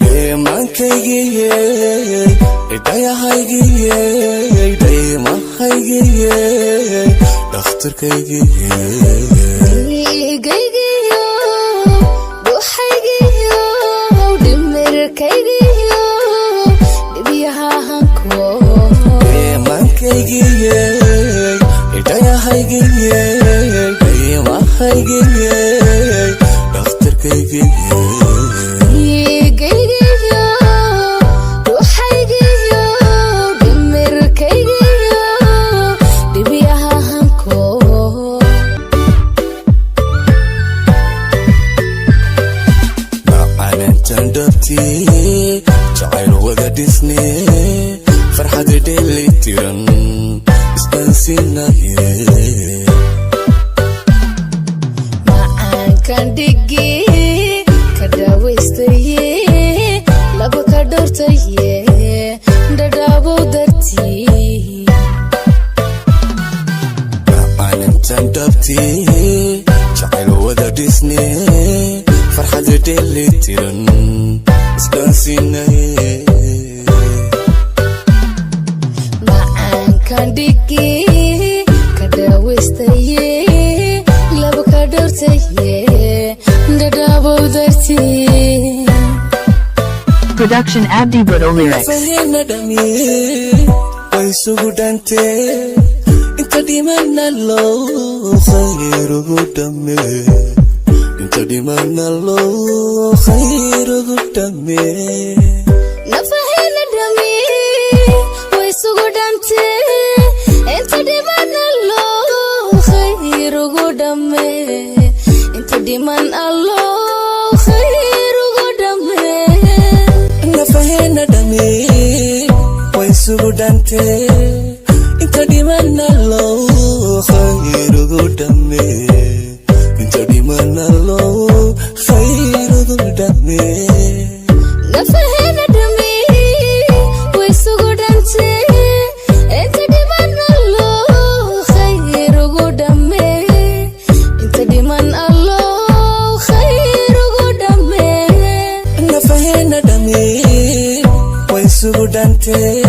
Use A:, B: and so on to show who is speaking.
A: Dheemaankaygiye, dhayahaygiye, dhaymahaygiye, dhakhtarkaygiye.
B: Dhiigaygiyo, dhuuxaygiyo, dhimirkaygiyo, dhibyahahanko.
A: Dheemaankaygiye, dhayahaygiye, dhaymahaygiye, dhakhtarkaygiye.
B: Dhiigaygiyo, dhuuxaygiyo, dhimirkaygiyo, dhibyahahanko.
A: Macalintan dhabtii jacayl wada dhisne, farxad dheelitiran isdhaansiinaye.
B: Macaankan dhigi ka dhawaystaye, laba ka dhowrtaye, dhadhaabow dartii.
A: Macalintan dhabtii jacayl wada dhisne, farxad dheelitiran isdhaansiinaye.
B: Macaankan dhigi ka dhawaystaye, laba ka dhowrtaye, dhadhaabow dartii.
C: Production Abdi Brutal Lyrics.
A: Nafaheenna dhami way isugu dhantee, inta dhimana loo khayr ugu dhame, inta dhimana loo khayr ugu dhame.
B: Nafaheena dhami way isugu dhantee, inta dhiman Allo khayr ugu dhame, inta dhiman Allo khayr ugu dhame.
A: Nafaheena dhami way isugu dhantee, inta dhimana loo khayr ugu dhame, inta dhimana loo khayr ugu dhame.
B: Nafaheena dhami way isugu dhantee, inta dhiman Allo khayr ugu dhame, inta dhiman Allo khayr ugu dhame.
A: Nafaheena dhami way isugu dhantee.